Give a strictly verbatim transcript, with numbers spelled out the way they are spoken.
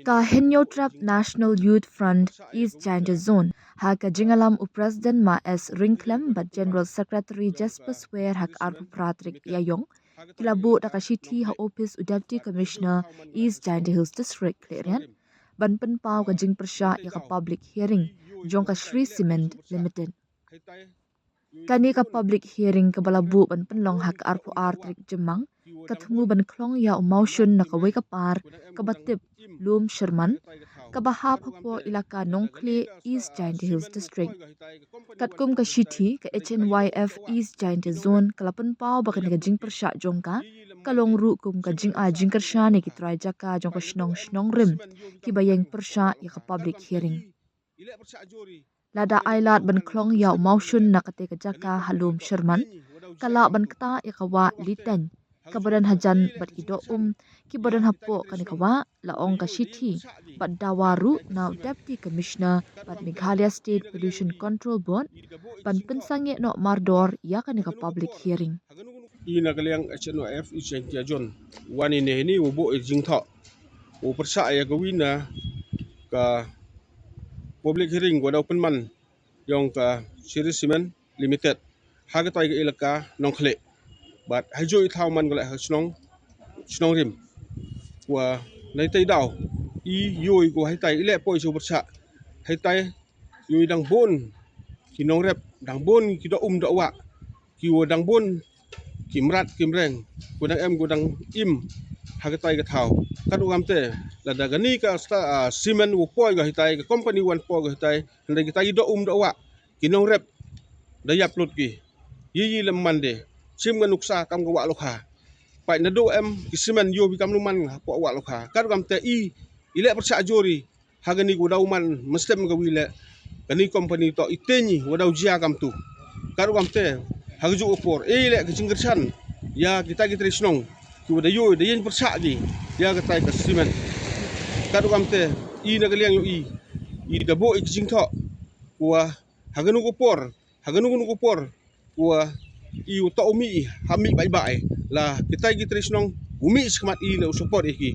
Ka Hynñiewtrep National Youth Front East Jaintia Zone, ha ka jingïalam u President Ma S Ryngklem bad General Secretary Jasper Swer ha ka arphew phra tarik Ïaïong, ki la buh da ka shithi ha ophis u Deputy Commissioner East Jaintia Hills District Khliehriat ban pynpaw ka jingpyrshah ïa ka public hearing jong ka Shree Cement Limited. Kane ka public hearing kaba la buh ban pynlong ha ka arphew ar tarik Jymmang, ka thmu ban khlong ïa u mawshun na kawei ka par kaba tip Lum Sherman, kaba hap hapoh ilaka Nongkhlieh, East Jaintia Hills District. Katkum ka shithi, ka H N Y F East Jaintia Zone ka la pynpaw ba kane ka jingpyrshah jong ka ka long ruh kum ka jingai jingkyrshan ïa ki trai jaka jong ka shnong Shnongrim kiba ïeng pyrshah ïa ka public hearing. Lada ai lad ban khlong ïa u mawshun na katei ka jaka ha Lum Sherman, ka lah ban ktah ïa ka wah Liteiñ kaba don hajan bad ki doh um kiba don hapoh kane ka wah, la ong ka shithi, bad dawa ruh na u Deputy Commissioner bad Meghalaya State Pollution Control Board ban pynsangeh noh mardor ïa kane ka public hearing. I na ka liang H N Y F East Jaintia Zone, wan ine hini u buh i jingthoh, u pyrshah ïa kawi na ka public hearing wa daw pynman ïong ka Shree Cement Limited ha katai ka ilaka Nongkhlieh. Bad ha joi thaw man ka leh ha shnong, Shnongrim. Wa nai tai daw i yoi ko haitai i leh poi shu pyrshah. Haitai yoi dang bun ki nongrep, dang bun ki doh um doh wah, ki wa dang bun ki mrad ki mreng, ko dang em ko dang im ha katai ka thaw. Kat u kamte, lada kani ka sta, ah, cement wa poi ka hitai, ka company wan poi ka hitai, hynda kitai ki doh um doh wah, ki nongrep da ïap lut ki. Yi yi lem mande, sim nga nuksa kam ka wah lokha. Pai na do em ki cement yo bi kam luman hapoh wah lokha. Kat u kamte i, i leh pyrshah jori, ha kani ko daw man mestem ka wi leh. Kani company to i teni wa daw jia kam tu. Kat u kamte, ha ka ju u por, i leh ka jingkyrshan ïa kitai ki trai shnong ki wa da yoi da ïeng pyrshah ki ïa katai ka cement. Kat u kamte, i na ka liang yo i, i da buh i ka jingthoh ko wa ha kanu ko por, ha kanu kanu ko por ko wa i u toh u mih ha mih bai bai la kitai ki trai shnong u mih shikmat i la u support i ki.